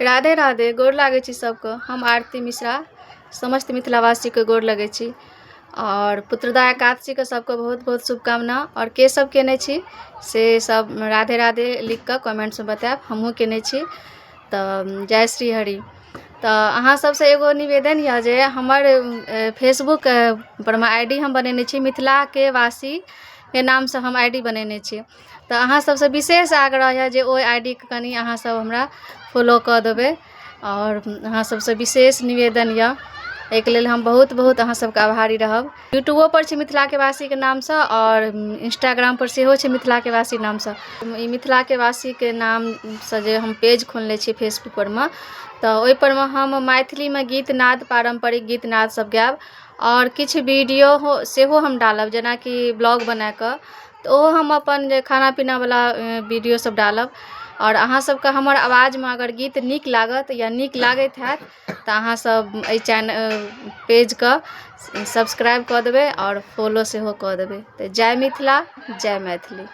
राधे राधे, गोर लागै छी सबके। हम आरती मिश्रा समस्त मिथिलावासीके गोर लगै छी आओर पुत्रदा एकादशीके सबके बहुत बहुत शुभकामना। आओर के सब केने छी से सब राधे राधे लिखि कऽ कमेन्ट्समे बतायब। हमहूँ केने छी। तऽ जय श्री हरि। तऽ अहाँ सबसँ एगो निवेदन यऽ जे हमर फेसबुक परमे I D हम बनेने छी, मिथिलाके वासीके नामसँ हम I D बनेने छी। तऽ अहाँ सबसँ विशेष आग्रह यऽ जे ओहि I D के कनि अहाँ सब हमरा फॉलो कऽ देबै आओर अहाँ सबसँ विशेष निवेदन यऽ। एहिके लेल हम बहुत बहुत अहाँ सबके आभारी रहब। यूट्यूबोपर छै मिथिलाके वासीके नामसँ आओर इन्स्टाग्रामपर सेहो छै मिथिलाके वासी नामसँ। ई मिथिलाके वासीके नामसँ जे हम पेज खोलने छी फेसबुकपर मे, तऽ ओहिपर मे हम मैथिलीमे गीत नाद, पारम्परिक गीत नाद सब गायब आओर किछु वीडियो सेहो हम डालब, जेनाकि ब्लॉग बनाकऽ, तऽ ओहो हम अपन जे खाना पीनावला वीडियो सब डालब। आओर अहाँ सबके हमर आवाजमे अगर गीत नीक लागत या नीक लागैत हैत, तऽ अहाँ सब एहि चैनल पेजके सब्सक्राइब कऽ देबै आओर फॉलो सेहो कऽ देबै। तऽ जय मिथिला, जय मैथिली।